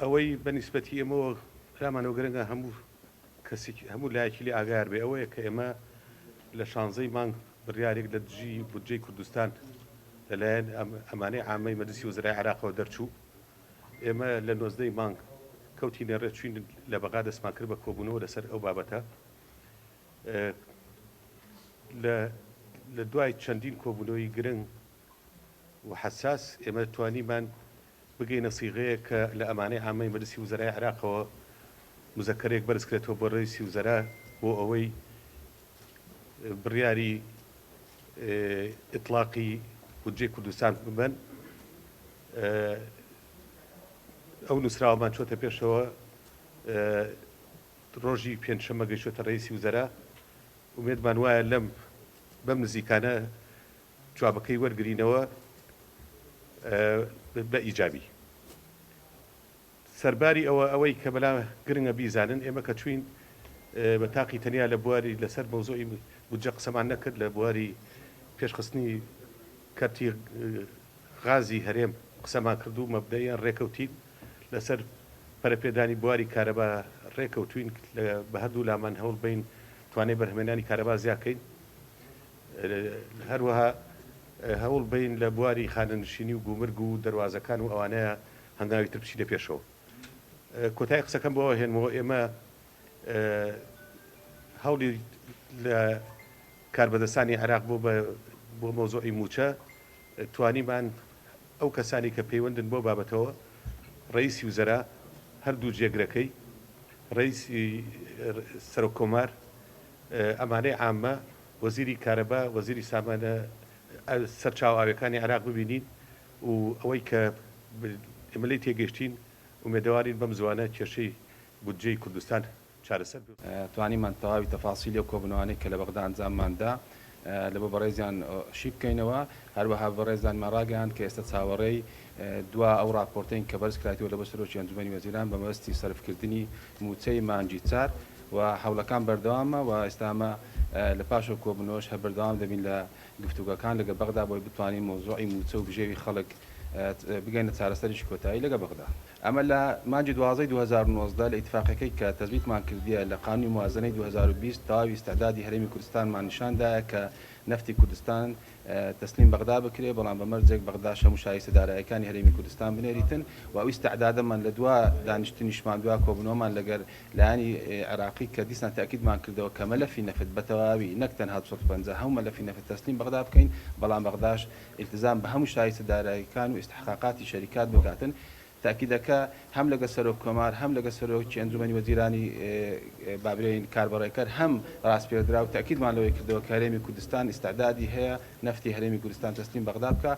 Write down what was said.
ئەوەی بە نیسبەتی ئێمەوە لامانەوە گرنگە هەموو کەسێکی هەموو لایەکی لێ ئاگایار بێ ئەوەیە کە ئێمە لە شانزەی مانگ بڕیارێک لە دژی بودجەی کوردستان لەلایەن ئەمانەی عامەی مەجلسی وزەرای عێراقەوە دەرچوو. ئێمە لە نۆزدەی مانگ کەوتینە ڕێ چوین لە بەغا دەستمان کرد بە کۆبوونەوە لەسەر ئەو بابەتە. لە لە دوای چەندین کۆبوونەوەی گرنگ و حەساس ئێمە توانیمان بگەینە سیغەیەک کە لە ئەمانەی عامەی مەجلسی وزەرای عێراقەوە مزەکەرەیەک بەرزکرێتەوە بۆ رەئیسی وزەرا بۆ ئەوەی بڕیاری ئیتڵاقی بودجەی کوردستان ببەن. ئەو نووسراوەمان چۆتە پێشەوە ڕۆژی پێنجشەممە گەیشتۆتە رەئیسی وزەرا. ئومێدمان وایە لەم بەم نزیکانە جوابەکەی وەرگرینەوە بە ئیجابی. سەرباری ئەوە ئەوەی کە بەلا گرنگە بیزانن ئێمە کە چووین بە تاقی تەنیا لە بواری لەسەر مەوزوعی بودجە قسەمان نەکرد لە بواری پێشخستنی کەرتی غازی هەرێم قسەمان کرد و مەبدەئیەن رێکەوتین لەسەر پەرەپێدانی بواری کارەبا رێکەوتوین بە هەردوو لامان هەوڵ بەین توانای بەرهەمێنانی کارەبا زیاکەین. هەروەها هەوڵ بەین لە بواری خانەنشینی و گومرگ و دەروازەکان و ئەوانەیە هەنگاوی تر بچینە پێشەوە. کۆتایی قسەکەم بۆ ئەوە هێنمەوە ئێمە هەوڵی لە کاربەدەستانی عێراق بۆ بۆ مەوزوعی مووچە توانیمان ئەو کەسانی کە پەیوەندن بۆ بابەتەوە ڕئیسی وزەرا هەردوو جێگرەکەی ڕئیسی سەرۆک کۆمار ئەمانەی عامە وەزیری کارەبا، وەزیری سامانە سەرچاوە ئاویەکانی عێراق ببینین و ئەوەی کە ئێمە لێی تێگەیشتین ئومێدەوارین بەم زوانە کێشەی بودجەی کوردستان چارەسەر بێ. توانیمان تەواوی تەفاسیلی ئەو کۆبوونەوانەی کە لە بەغدا ئەنجاممان دا لە بۆ بەڕێزیان شی بکەینەوە، هەروەها بەڕێزانمان ڕاگەیاند کە ئێستا چاوەڕێی دوا ئەو ڕاپۆرتەین کە بەرز کرایتەوە لە بۆ سەرۆکی ئەنجومەنی وەزیران بە مەبەستی سەرفکردنی مووچەی مانگی چار و هەوڵەکان بەردەوامە و ئێستا ئەمە لە پاش ئەو کۆبوونەوەش هەر بەردەوام دەبین لە گفتوگۆکان لەگەڵ بەغدا بۆی بتوانین مەوزوعی مووچە و بژێوی خەڵک بگەینە چارەسەرێکی کۆتایی لەگەڵ بەغدا. ئەمە لە مانگی دوازدەی 2019 لە ئیتفاقیەکەی کە تەزبیتمان کردیە لە قانونی موازنەی 2020 تەواوی ئیستعدادی هەرێمی کوردستانمان نیشان دایە کە نەفتی کوردستان تەسلیم بەغدا بکرێ بەڵام بە مەرجێک بەغداش هەموو شایستە دارایەکانی هەرێمی کوردستان بنێریتن و ئەو ئیستعدادەمان لە دوا دانیشتنیشمان دوا کۆبوونەوەمان لەگەر لایەنی عێراقی کە دیسان تەئکیدمان کردەوە کە مەلەفی نەفت بە تەواوی نەک تەنها 250 هەموو مەلەفی نەفت تەسلیم بەغدا بکەین بەڵام بەغداش ئیلتزام بە هەموو شایستە دارایەکان و ئیستحقاقاتی شەریکات بکاتن تەئکیدەکە هەم لەگەڵ سەرۆک کۆمار هەم لەگەڵ سەرۆکی ئەنجومەنی وەزیرانی با بلێین کاربەڕێکەر هەم ڕاسپێردراو تەئکیدمان لەوەی کردەوە کە هەرێمی کوردستان ئیستعدادی هەیە نەفتی هەرێمی کوردستان تەسلیم بەغدا بکا.